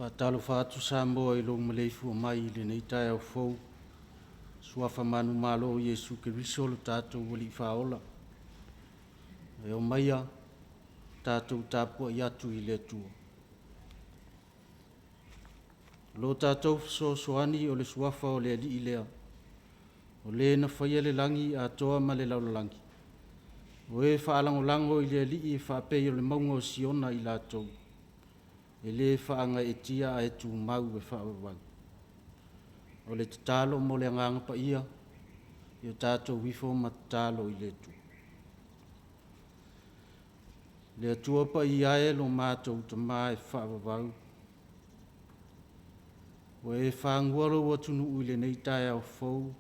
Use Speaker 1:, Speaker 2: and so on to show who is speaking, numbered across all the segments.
Speaker 1: Faatalofa atu Samoa i lou maleifua mai i lenei taeao fou, suafa manumalo o Iesu Keriso o lo tatou Alii Faaola. E omaia tatou tapuai atu i le Atua. O lo tatou fesoasoani o le suafa o le Alii lea, o Le na faia le lagi atoa ma le lalolagi, o e faalagolago i le Alii e faapei o le mauga o Siona i latou, e le faagaeetia ae tumau e faavavau. O le tatalo mo le Agaga Paia, ia tatou ifo ma tatalo i le Atua. Le Atua Paia e, lo matou Tama e faavavau, ua e fagua lou atunuu i lenei taeao fou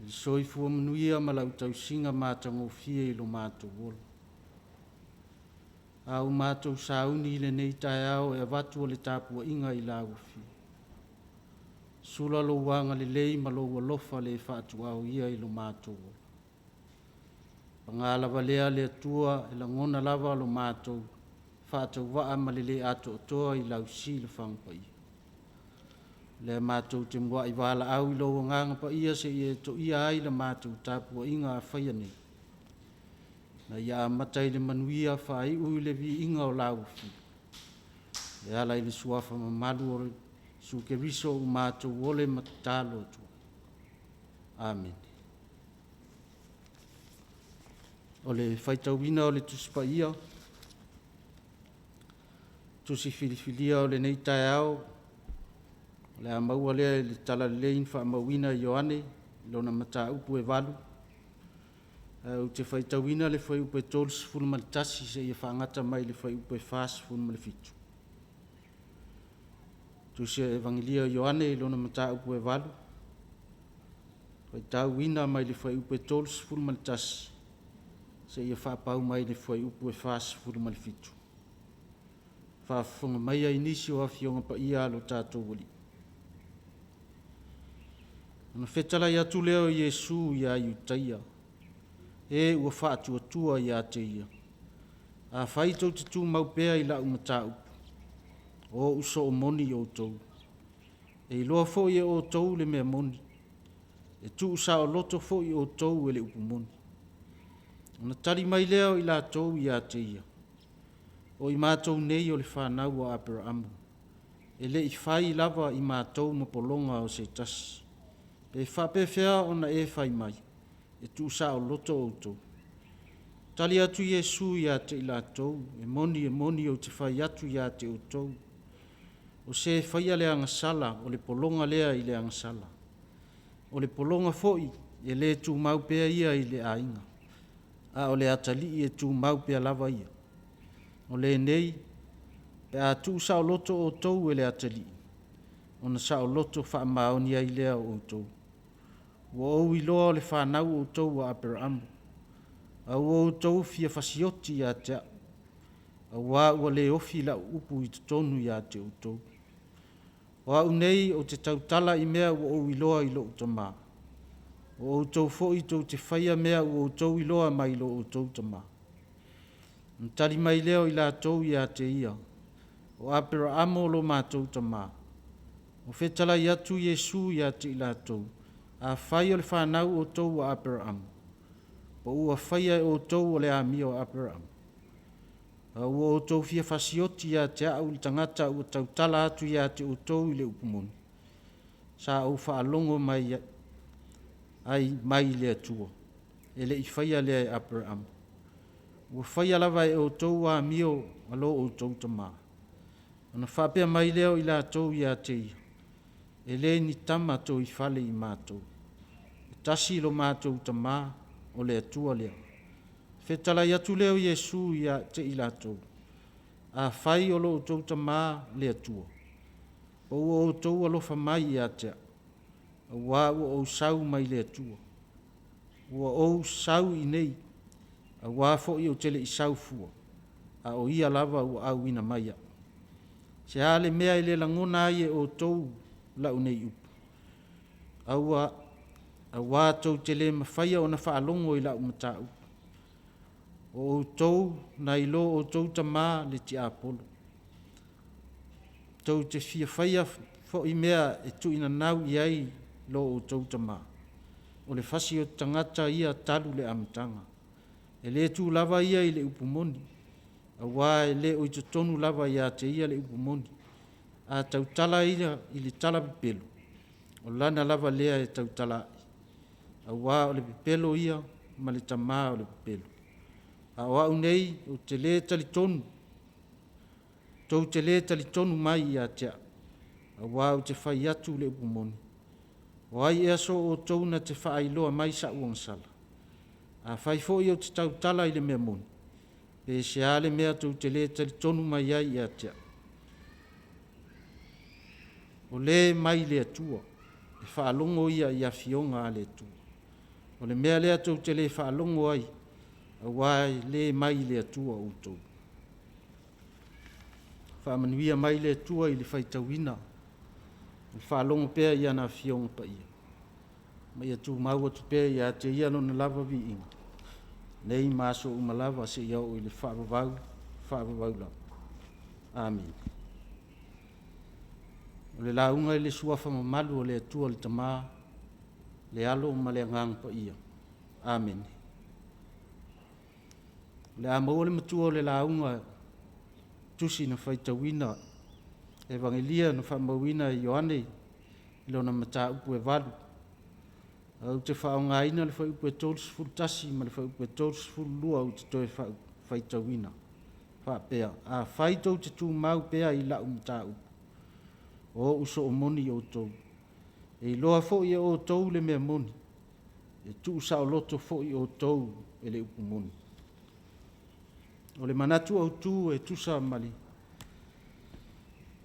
Speaker 1: i le soifua manuia ma lau tausiga matagofie i lo matou ola. A ua matou sauni i lenei taeao e avatu le tapuaiga i lau Afio, sula lou agalelei ma lou alofa le faatuaoia i lo matou ola. Paga lava lea le Atua, e lagona lava lo matou faatauvaa ma le le atoatoa i lau silafaga paia. O lea matou te muai valaau i lou Agaga Paia seia e toia ai le matou tapuaiga a faia nei, ina ia amata i le manuia faaiu i le viiga o lau Afio, e ala i le suafa mamalu o Iesu Keriso ua matou ole ma tatalo atu ai. Amene. O le faitauina o le Tusi Paia, Tusi Filifilia o lenei taeao, o le a maua lea i le Talalelei na faamauina e Ioane i lona mataupu e 8, ae ou te faitauina le fuaiupu e 31 seia faaga mai i le fuaiupu e 47. Tusi Evagelia o Ioane i lona mataupu e 8, faitauina mai le fuaiupu e 31 seia faapau mai i le fuaiupu e 47. Faafofoga maia i nisi o Afioga Paia a lo tatou Alii. Ona fetalai atu lea o Iesu ia Iutaia, e ua faatuatua ia te Ia, Afai tou te tumau pea i lau mataupu, o ou soo moni outou. E iloa foi e outou le mea moni, e tuusaoloto foi outou e le upu moni. Ona tali mai lea o i latou ia te ia, O i matou nei o le fanau a Aperamo, e le i fai lava i matou ma pologa o se tasi. Pe faapefea ona e fai mai, E tuusaoloto outou? Tali atu Iesu ia te i latou, E moni, e moni, ou te fai atu ia te outou, o se e faia le agasala, o le pologa lea i le agasala. O le pologa foi e le tumau pea ia i le aiga, a o le atalii e tumau pea lava ia. O lenei, pe a tuusaoloto outou e le Atalii, ona saoloto faamaoni ai lea o outou. Ua ou iloa o le fanau outou a Aperamo, a ua outou fia fasioti ia te au, auā ua le ofi lau upu i totonu ia te outou. O au nei ou te tautala i mea ua ou iloa i lou Tama, o outou foi tou te faia mea ua outou iloa mai lo outou tama. Ona tali mai lea o i latou ia te ia, O Aperaamo lo matou tama. Ua fetalai atu Iesu ia te i latou, Afai o le fanau outou a Aperaamo, po ua faia e outou o le amio a Aperaamo. A ua outou fia fasioti ia te au le tagata ua tautala atu ia te outou i le upu moni, sa ou faalogo mai ai mai le Atua, e le i faia lea e Aperaamo. Ua faia lava e outou amio a lo outou tama. Ona faapea mai lea o i latou ia te ia, E le ni tama toifale i matou, e tasi lo matou Tama, o le Atua lea. Fetalai atu lea o Iesu ia te i latou, Afai o lo outou Tamā le Atua, po ua outou alofa mai ia te au, auā ua ou sau mai le Atua. Ua ou sau iinei, auā foi ou te le i sau fua, a o Ia lava ua auina mai au. Se a le mea e le lagona ai e outou lau nei upu? Auā tou te le mafaia ona faalogo i lau mataupu. O outou nai lo outou tamā le tiapolo, tou te fia faia foi mea e tuuinanau i ai lo outou tamā. O le fasi o le tagata ia talu le amataga. E le tu lava ia i le upu moni, auā e le o i totonu lava ia te ia le upu moni. A tautala ia i le tala pepelo, o lana lava lea e tautala ai, auā o le pepelo ia ma le tamā o le pepelo. A o au nei, ou te le talitonu, tou te le talitonu mai ia te au, auā ou te fai atu le upu moni. O ai ea so outou na te faailoa mai sa'u agasala? Afai foi ou te tautala i le mea moni, pe se a le mea tou te le talitonu mai ai ia te au? O le mai le Atua, e faalogo ia i afioga a le Atua. O le mea lea tou te le faalogo ai, auā e le mai le Atua outou. Faamanuia mai le Atua i le faitauina ma le faalogo pea i ana Afioga Paia, ma ia tumau atu pea ia te Ia Lona lava viiga, nei ma aso uma lava seia oo i le faavavau, faavavau lava. Amene. O le lauga i le Suafa mamalu o le Atua le Tama, le Alo ma le Agaga Paia. Amene. O le a maua le matua o le lauga tusi na faitauina, Evagelia na faamauina e Ioane i lona mataupu e 8. Ou te faaaogaina le fuaiupu e 31 ma le fuaiupu e 32 ou te toe faitauina. Faapea, afai tou te tumau pea i lau mataupu, o ou soo moni outou. E iloa foi e outou le mea moni, e tuusaoloto foi outou e le upu moni. O le manatu autu e tusa ma le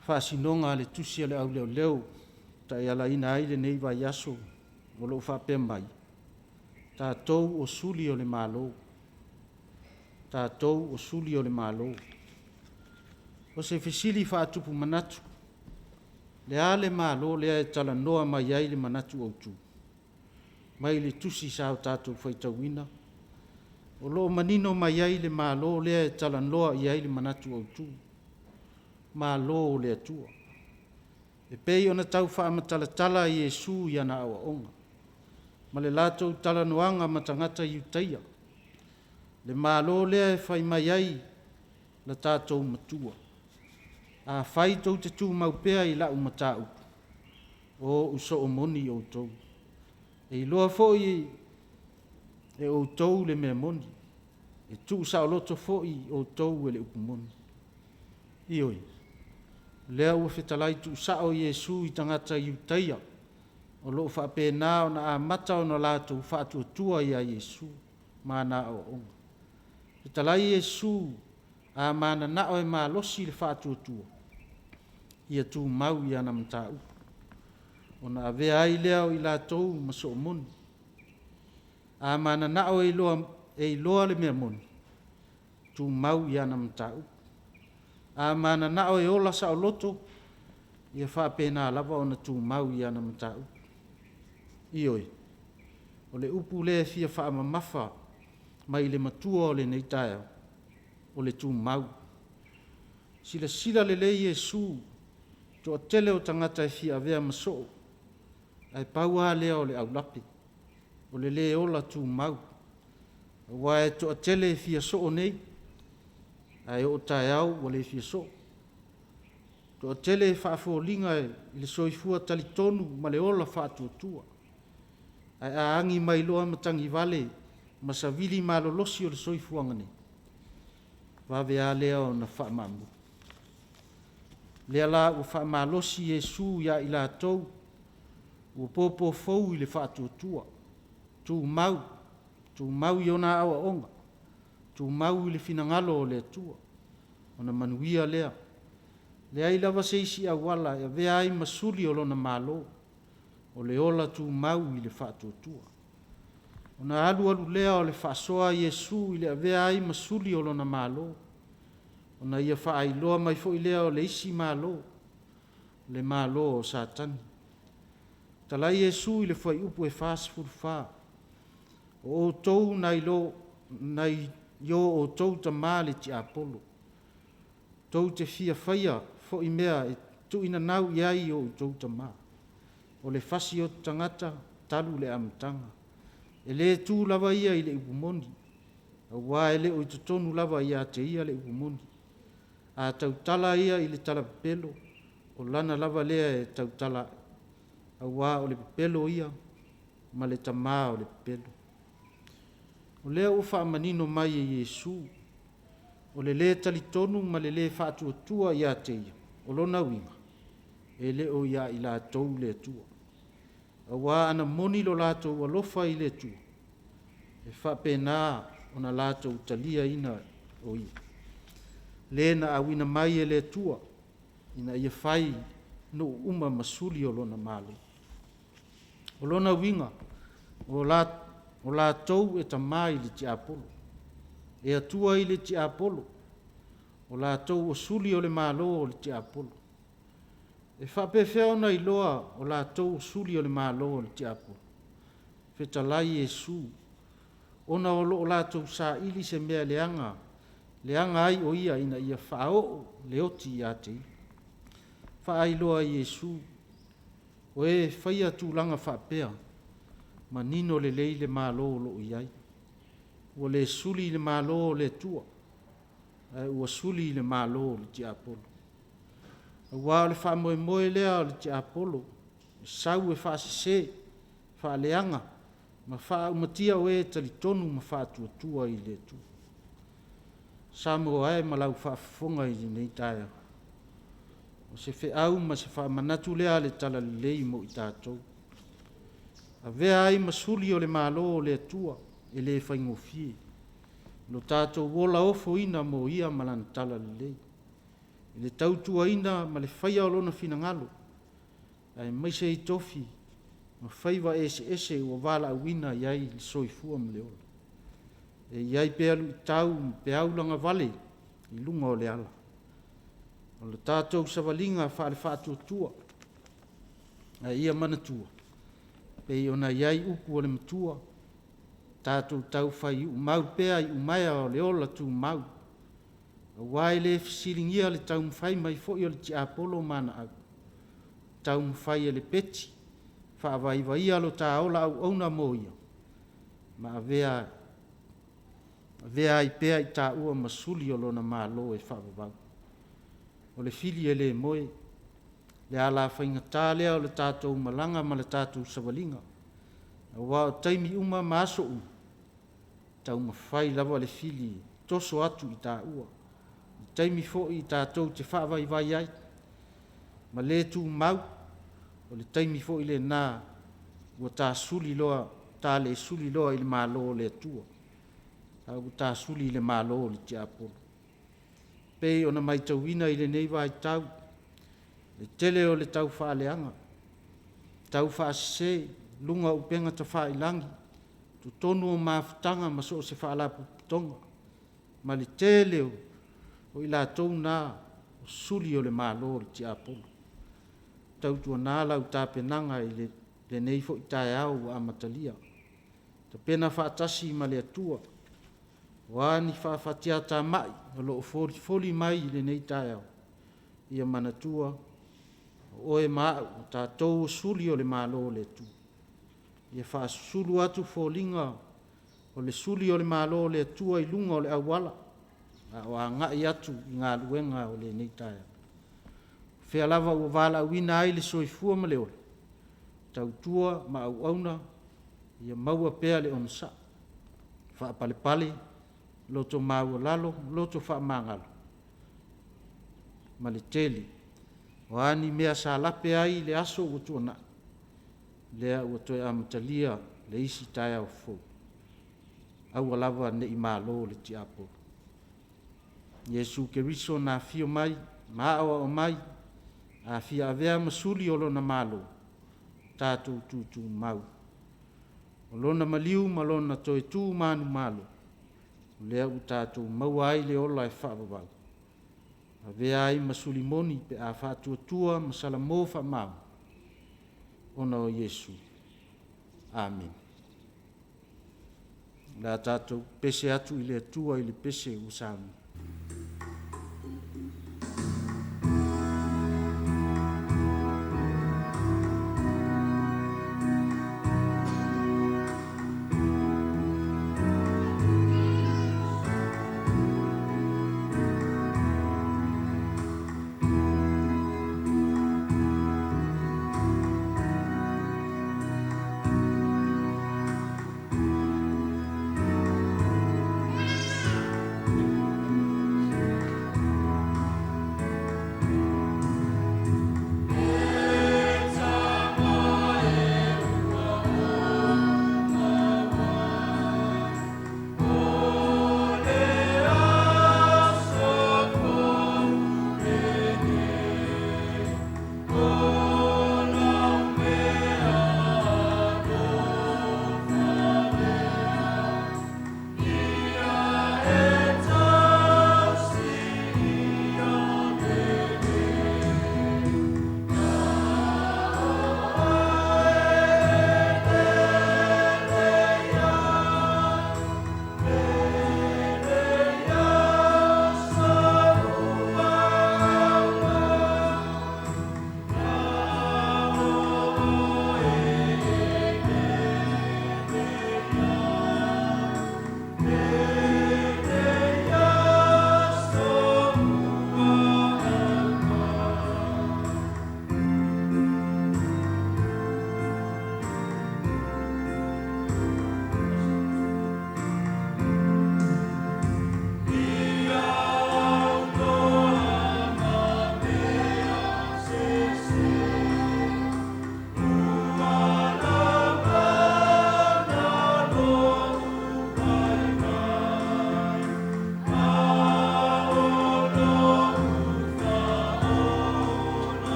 Speaker 1: faasinoga a le tusi a le au leoleo taialaina ai lenei vaiaso o lo o faapea mai, tatou o suli o le Malo. Tatou o suli o le Malo. O se fesili faatupu manatu, le a le Malo lea e talanoa mai ai le manatu autu? Mai le tusi sa o tatou faitauina, o lo o manino mai ai le Malo lea e talanoa i ai le manatu autu, Malo o le Atua. E pei ona tau faamatalatala Iesu i ana aoaoga, ma le latou talanoaga ma tagata Iutaia, le Malo lea e fai mai ai la tatou matua. Afai tou te tumau pea i lau mataupu, o ou soo moni outou. E iloa foi e outou le mea moni, e tuusaoloto foi outou e le upu moni. Ioe, o lea ua fetalai tuusao Iesu i tagata Iutaia o lo o faapena ona amata ona latou faatuatua ia Iesu ma ana aoaoga. Fetalai Iesu, a mananao e malosi le faatuatua, ia tumau i ana mataupu, ona avea ai lea o i latou ma soo moni. A mananao e iloa le mea moni, tumau i ana mataupu. A mananao e ola saoloto, ia faapena lava ona tumau i ana mataupu. Ioe, o le upu lea e fia faamamafa mai le matua o lenei taeao, o le tumau. Silasila lelei Iesu, toatele o tagata e fia avea ma soo, ae pau lava lea o le aulape, o le le ola tumau. Aua e toatele e fia soo nei, ae oo taeao ua le fia soo. Toatele e faafoliga i le soifua talitonu ma le ola faatuatua. Ae a agi mai loa matagi vale ma savili malolosi o le soifuaga nei, vave lava lea ona faamaumuli. Lea la ua faamalosi Iesu ia i latou ua popo fou i le faatuatua, tumau, tumau i ona aoaoga, tumau i le finagalo o le Atua. ona manuia lea. Leai lava se isi auala e avea ai ma suli o Lona Malo, o le ola tumau i le faatuatua. Ona alualu lea o le faasoa a Iesu i le avea ai ma suli o Lona Malo, ona Ia faailoa mai foi lea o le isi Malo, le Malo o Satani. Talai Iesu i le fuaiupu e 44, O outou nai lo nai o outou tama le tiapolo, tou te fia faia foi mea e tuuinanau i ai o outou tama. O le fasioti tagata talu le amataga. E le tu lava ia i le upu moni, aua e le o i totonu lava ia te ia le upu moni. A tautala ia i le tala pepelo, o lana lava lea e tautala ai, aua o le pepelo ia ma le tama o le pepelo. O lea ua faamanino mai e Iesu, o le lē talitonu ma le lē faatuatua ia te Ia, o lona uiga, e le o ia i latou le Atua. Aua ana moni lo latou alofa i le Atua, e faapena ona latou taliaina o Ia, le na auina mai e le Atua, ina ia fai nuu uma ma suli o Lona Malo. O lona uiga, o latou e tama i le tiapolo, e atua i le tiapolo, o latou o suli o le malo o le tiapolo. E faapefea ona iloa o latou o suli o le malo o le tiapolo? Fetalai Iesu, ona o lo o latou saili se mea leaga, leaga ai o Ia ina ia faaoo le oti ia te Ia. Faailoa ai e Iesu, o e faia tulaga faapea, manino lelei le Malo o lo o i ai. Ua le suli i le Malo o le Atua, ae ua suli i le malo o le tiapolo. Aua o le faamoemoe lea o le tiapolo, e sau e faasese, faaleaga ma faaumatia o e talitonu ma faatuatua i le Atua. Samoa e ma lau faafofoga i lenei taeao, o se feau ma se faamanatu lea a le Talalelei mo i tatou. Avea ai ma suli o le Malo o le Atua, e le faigofie lo tatou ola ofoina mo Ia ma Lana Talalelei, i le tautuaina ma le faia o Lona finagalo, aemaise i tofi ma faiva eseese ua valaauina i ai le soifua ma le ola. E i ai pea luitau ma peau lagavale i luga o le ala. O le tatou savaliga faale-faatuatua, ae ia manatua, pei ona i ai upu a le Matua, tatou tau faiumau pea iumaea o le ola tumau, aua e le fesiligia le taumafai mai foi o le tiapolo ma ana au, taumafai e lepeti, faavaivaia lo ta ola auauna mo ia, ma avea ai pea i taua ma suli o lona Malo e faavavau. O le fili e le moe, le ala faigata lea o le tatou malaga ma le tatou savaliga, aua o taimi uma ma aso uma, e taumafai lava le fili e toso atu i taua, i taimi foi tatou te faavaivai ai ma le tumau, o le taimi foi lena ua ta suli loa, ta le suli loa i le Malo o le Atua, a ua ta suli i le malo o le tiapolo. E pei ona matauina i lenei vaitau le tele o le taufaaleaga, taufaasese i luga o upega tafailagi, totonu o mafutaga ma so o se faalapotopotoga, ma le tele o i latou na o suli o le malo o le tiapolo. Tautuana lau tapenaga i lenei foi taeao ua amatalia, tapena faatasi ma le Atua, o a ni faafatiatamai o lo o folifoli mai i lenei taeao, ia manatua, o oe ma au, o tatou o suli o le Malo o le Atua. Ia faasusulu atu foliga o le suli o le Malo o le Atua i luga o le auala a o agai atu i galuega o lenei taeao. O fea lava ua valaauina ai le soifua ma le ola, tautua ma auauna, ia maua pea le onosai, faapalepale, loto maualalo, loto faamagalo ma le tele. O a ni mea sa lape ai le aso ua tuanai, lea ua toe amatalia le isi taeao fou, aua lava ne i malo le tiapolo. Iesu Keriso na afio mai ma aoao mai, a fia avea ma suli o lona Malo, tatou tutumau. O lona maliu ma lona toe tu manumalo, o lea ua tatou maua ai le ola e faavavau, avea ai ma suli moni pe a faatuatua ma salamo faamaoni ona o Iesu. Amene. O le a tatou pese atu i le Atua i le pese ua saunia.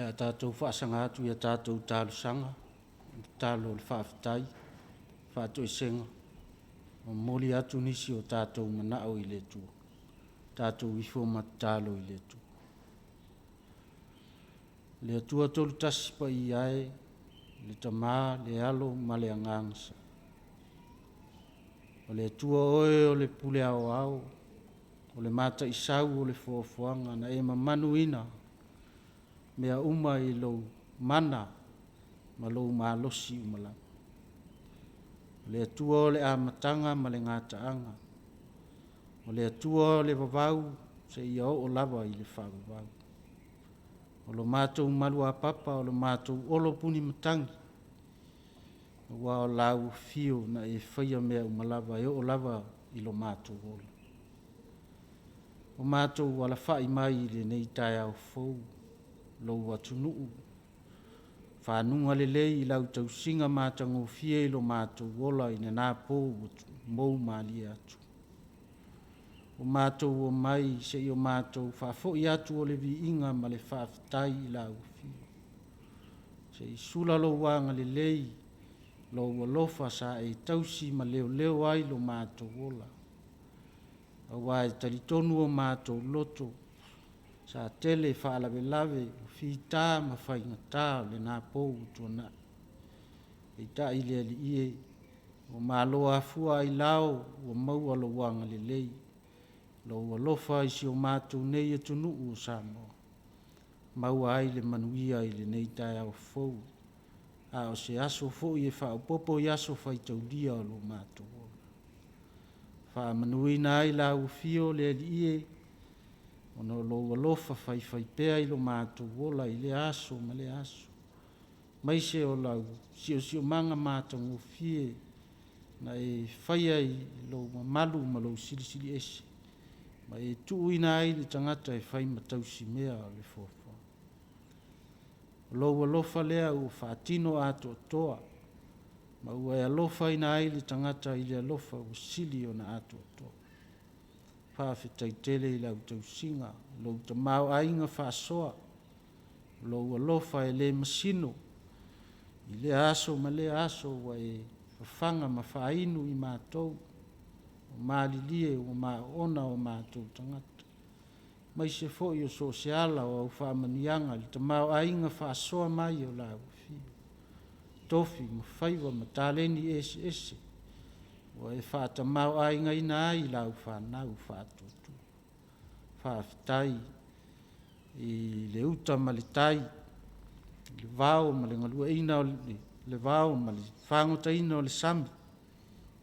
Speaker 1: Le a tatou faasaga atu i a tatou talosaga, tatalo o le faafetai, faatoesega, momoli atu nisi o tatou manao i le Atua. Tatou ifo ma tatalo i le Atua. Le Atua Tolu Tasi Paia e, le Tama, le Alo ma le Agaga. O le Atua oe o le Pule Aoao, o le Mataisau o le Foafoaga na e mamanuina mea uma i lou mana ma lou malosi uma lava. O le Atua o le Amataga ma le Gataaga, o le Atua o le vavau seia oo lava i le faavavau. O lo matou maluapapa o lo matou olo puni matagi, aua o lau afio na e faia mea uma lava e oo lava i lo matou ola. Ua matou alafai mai i lenei taeao fou, lou atunuu, fanuga lelei i lau tausiga matagofie i lo matou ola i lena po ua moumalie atu. Ua matou omai se i o matou faafoi atu o le viiga ma le faafetai i lau Afio, se i sula lou agalelei, lou alofa sa e tausi ma leoleo ai lo matou ola, aua e talitonu o matou loto, sa tele faalavelave o fita ma faigata o lena po ua tuanai. Peitai le Alii e, ua malo afua ailao ua maua lou agalelei, lou alofa i si o matou nei atunuu o Samoa, maua ai le manuia i lenei taeao fou, a o se aso foi e faaopoopo i aso faitaulia o lo matou ola. Faamanuina ai lau Afio le Alii e, ona o lou alofa faifaipea i lo matou ola i lea aso ma lea aso, aemaise o lau siosiomaga matagofie na e faia i lou mamalu ma lou silisili ese, ma e tuuina ai le tagata e fai ma tausimea o le foafoaga. O lou alofa lea ua faatino atoatoa, ma ua e alofaina ai le tagata i le alofa ua sili ona atoatoa. Faafetai tele i lau tausiga, lou tamaoaiga faasoa, lou alofa e le masino i lea aso ma lea aso ua e fafaga ma faainu i matou, ua malilie ua ma oona o matou tagata, aemaise foi o so o se ala o au faamanuiaga i le tamaoaiga faasoa mai o lau Afio, tofi ma faiva ma taleni eseese ua e faatamaoaigaina ai lau fanau faatuatua. Faafetai i le uta ma le tai, i le vao ma le galueaiina o le vao ma le fagotaina o le sami,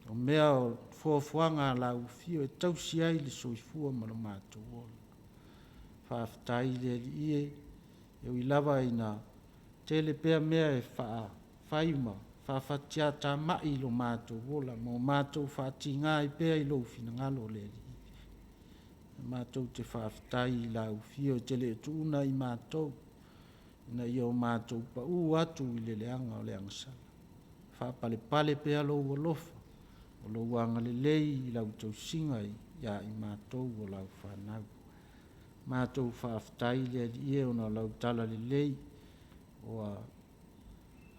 Speaker 1: o mea o foafoaga a lau Afio e tausi ai le soifua ma lo matou ola. Faafetai le Alii e, e ui lava ina tele pea mea e fai ma faafatiatamai i lo matou ola ma o matou faatiga ai pea i lou finagalo le Alii, matou te faafetai i lau Afio e te le o tuua i matou, ina ia o matou pau atu i le leaga o le agasala. Faapalepale pea lou alofa, o lou agalelei i lau tausiga ia i matou o lau fanau. Matou faafetai le Alii e ona o lau talalelei, ua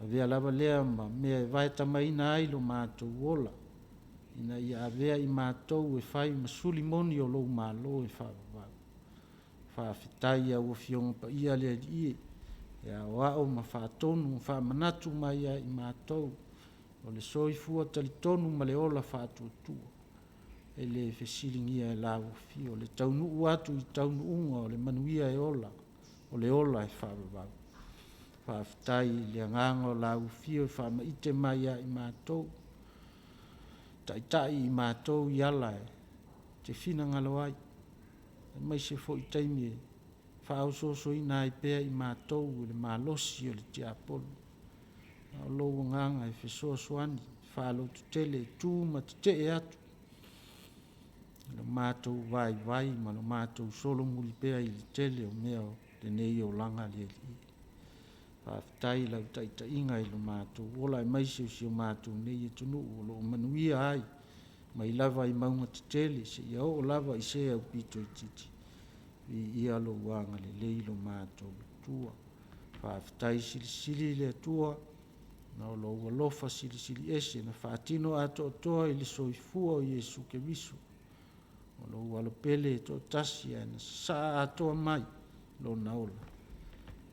Speaker 1: avea lava lea ma mea e vaetamaina ai lo matou ola, ina ia avea i matou e fai ma suli moni o lou Malo e faavavau. Faafetai i au Afioga Paia le Alii e, e aoao ma faatonu ma faamanatu mai ia i matou, o le soifua talitonu ma le ola faatuatua, e le fesiligia e lau Afio le taunuu atu i taunuuga o le manuia e ola, o le ola e faavavau. Faafetai i le agaga o lau Afio e faamaite mai ia i matou, taitai i matou i ala e te finagalo ai, aemaise foi taimi e faaosoosoina ai pea i matou e le malosi o le tiapolo, a o lou Agaga e fesoasoani, faalototele, tu ma tetee atu i lo matou vaivai ma lo matou solomuli pea i le tele o mea o lenei olaga le Alii. Faafetai i lau taitaiga i lo matou ola aemaise o si o matou nei atunuu o lo o manuia ai, mai lava i mauga tetele seia oo lava i se aupito itiiti, viia lou agalelei lo matou Atua. Faafetai silisili i le Atua ona o lou alofa silisili ese na faatino atoatoa i le soifua o Iesu Keriso, o lou Alo pele e toatasi ae na sasaa atoa mai Lona ola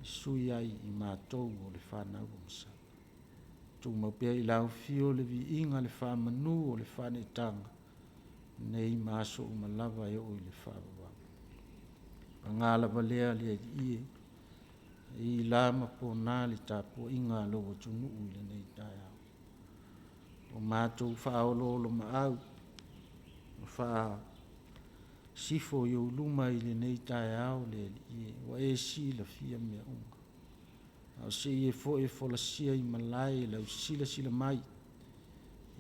Speaker 1: e sui ai i matou o le fanau agasala. Tumau pea i lau Afio le viiga, le faamanu o le faaneetaga, nei ma aso uma lava e oo i le faavavau. Paga lava lea le Alii e, e i la ma pona le tapuaiga a lou atunuu i lenei taeao. Ua matou faaoloolomaau ma faasifo i ou luma i lenei taeao le Alii e, ua e silafia mea uma. A o se i foi e folasia i malae i lau silasila mai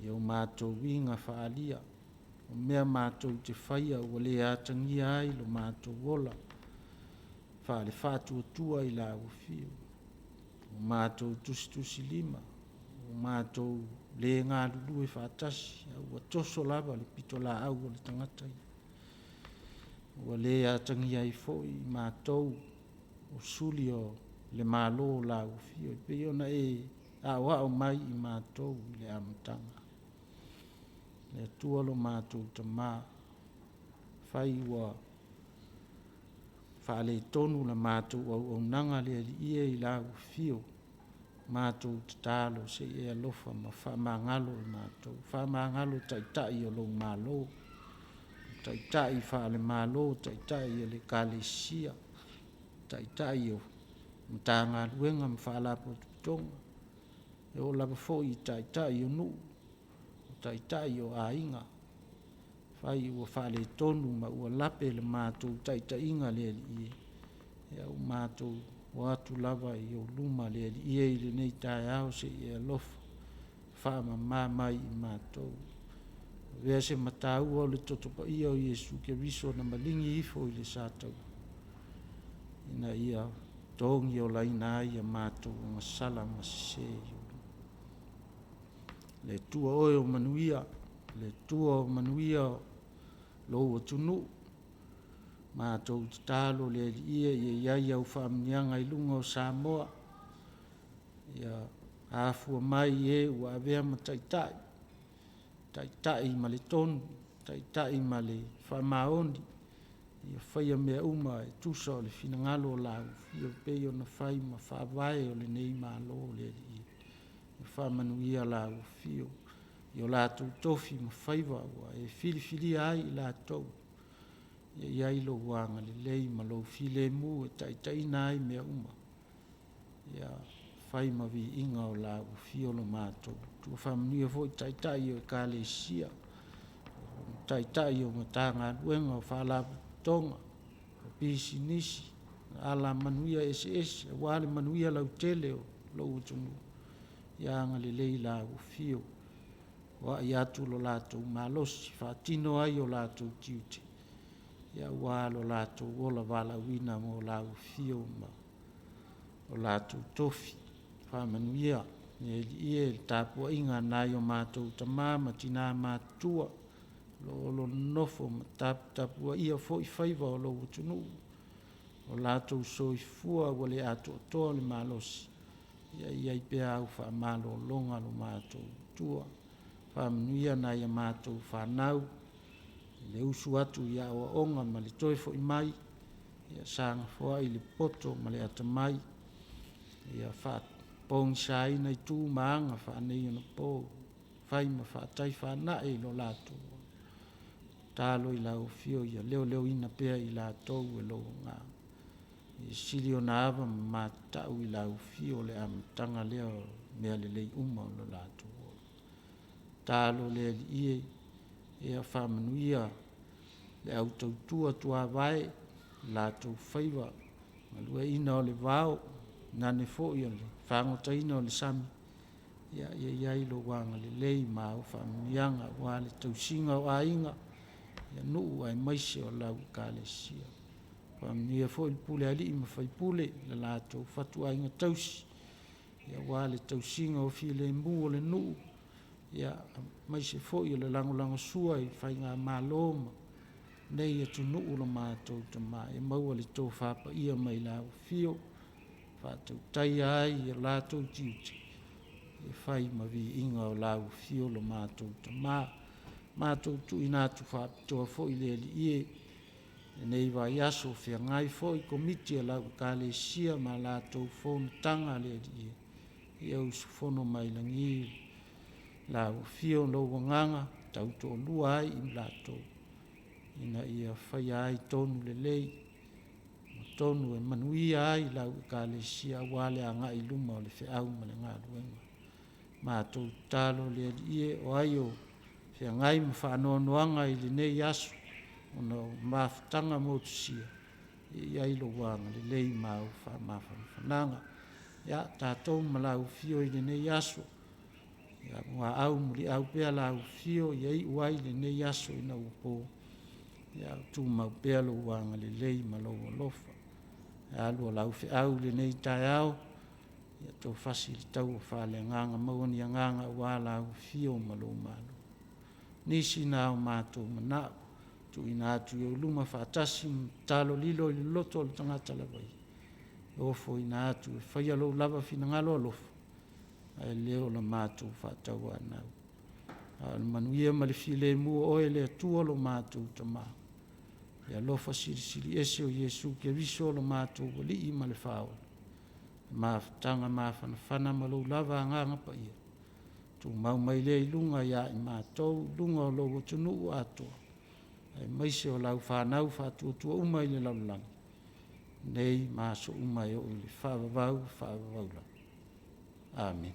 Speaker 1: i o matou uiga faaalia, o mea matou te faia ua le atagia ai lo matou ola faale-faatuatua i lau Afio, ua matou tusitusilima, ua matou le galulue faatasi, a ua toso lava le pitolaau a le tagata ia. Ua le atagia ai foi i matou o suli o le Malo o lau Afio e pei ona e aoao mai i matou i le amataga. Le Atua lo matou Tama, afai ua faaletonu la matou auaunaga le Alii e i lau afio, matou tatalo se i e alofa ma faamagalo i matou, faamagalo Taitai o lou Malo, Taitai faale-Malo, Taitai o le Ekalesia, Taitai o Matagaluega ma Faalapotopotoga, e oo lava foi i Taitai o nuu, Taitai o aiga, afai ua faaletonu ma ua lape le matou taitaiga le Alii e, ia ua matou o atu lava i ou luma le Alii e i lenei taeao se i e alofa faamama mai i matou. Avea se mataua o le Toto Paia o Iesu Keriso na maligi ifo i le sa taua, ina ia togiolaina ai a matou agasala ma sese i ou luma. Le Atua oe o manuia, le Atua o manuia o lou atunuu, matou tatalo le Alii e, ia i ai au faamanuiaga i luga o Samoa, ia afua mai e ua avea ma taitai, taitai ma le tonu, taitai ma le faamaoni, ia faia mea uma e tusa o le finagalo o lau Afio e pei ona fai ma faavae o lenei Malo le Alii e. Ia faamanuia lau Afio i o latou tofi ma faiva ua e filifilia ai i latou, ia i ai lou agalelei ma lou filemu e taitaiina ai mea uma, ia fai ma viiga o lau Afio lo matou Atua. Faamanuia foi Taitai o Ekalesia, Taitai o Matagaluega, o Faalapotopotoga, o pisinisi, alamanuia eseese aua le manuia lautele o lou atunuu, ia agalelei i lau Afio, foai atu lo latou malosi e faatino ai o latou tiute, aua lo latou ola valaauina mo lau Afio ma o latou tofi. Faamanuia le Alii e i le tapuaiga a nai o matou tama ma tina matutua o lo o nonofo ma taputapuaia foi faiva o lou atunuu, o latou soifua ua le atoatoa le malosi, ia i ai pea au faamalologa lo matou Atua. Faamanuia nai a matou fanau i le usu atu i aoaoga ma le toe foi mai, ia saga foai le poto ma le atamai, ia faapogisaina i tu ma aga faaneionapo, fai ma faataifaanae i lo latou ola. Tatalo i lau Afio ia leoleoina pea i latou e lou Agaga. Ia sili ona ava ma mata'u i lau Afio le amataga lea o mea lelei uma o lo latou ola. Tatalo le Alii e, ia faamanuia le au tautua tuavae i latou faiva, galueaiina o le vao, tainane foi o le fagotaina o le sami, ia i ai lou agalelei ma au faamanuiaga aua le tausiga o aiga, nuu aemaise o lau Ekalesia. Faamanuia foi le pulega a alii ma faipule i le latou fatuaiga tausi aua le tausiga o le filemu o le nuu, aemaise foi o le lagolagosua i faigamalo ma lenei atunuu lo matou Tama, ia maua le tofa paia mai lau Afio e faatautaia ai i o latou tiute e fai ma viiga o lau afio lo matou Tama. Matou tuuina atu faapitoa foi le Alii e, lenei vaiaso o feagai foi komiti a lau Ekalesia ma latou fonotaga le Alii e, ia usufono mai lagi lau afio lou Agaga tautoalua ai i latou, ina ia faia ai tonu lelei ma tonu e manuia ai lau Ekalesia aua le agai i luma o le feau ma le galuega. Matou tatalo le Alii e, o ai o feagai ma faanoanoaga i lenei aso ona o mafutaga motusia, ia i ai lou agalelei ma au faamafanafanaga. Ia, tatou ma lau afio i lenei aso, ia muaau muliau pea lau afio ia iu ai lenei aso ina ua po, a o tumau pea lou agalelei ma lou alofa. E alu a lau feau i lenei taeao, ia toafasi le taua faaleagaga, maua ni agaga aua lau afio ma lou malo. Nisi na o matou manao, tuuina atu i ou luma faatasi ma tatalo lilo i le loto o le tagata lava ia, e ofoina atu e faia lou lava finagalo alofa, ae le o le matou faatauanau. A o le manuia ma le filemu o oe le Atua lo matou Tama, le alofa Silisili Ese o Iesu Keriso lo matou Alii ma le Faaola, le mafutaga mafanafana ma lou lava Agaga Paia, tumau mai lea i luga ia i matou, luga o lou atunuu atoa, aemaise o lau fanau faatuatua uma i le lalolagi, nei ma aso uma e oo i le faavavau faavavau lava. Amene.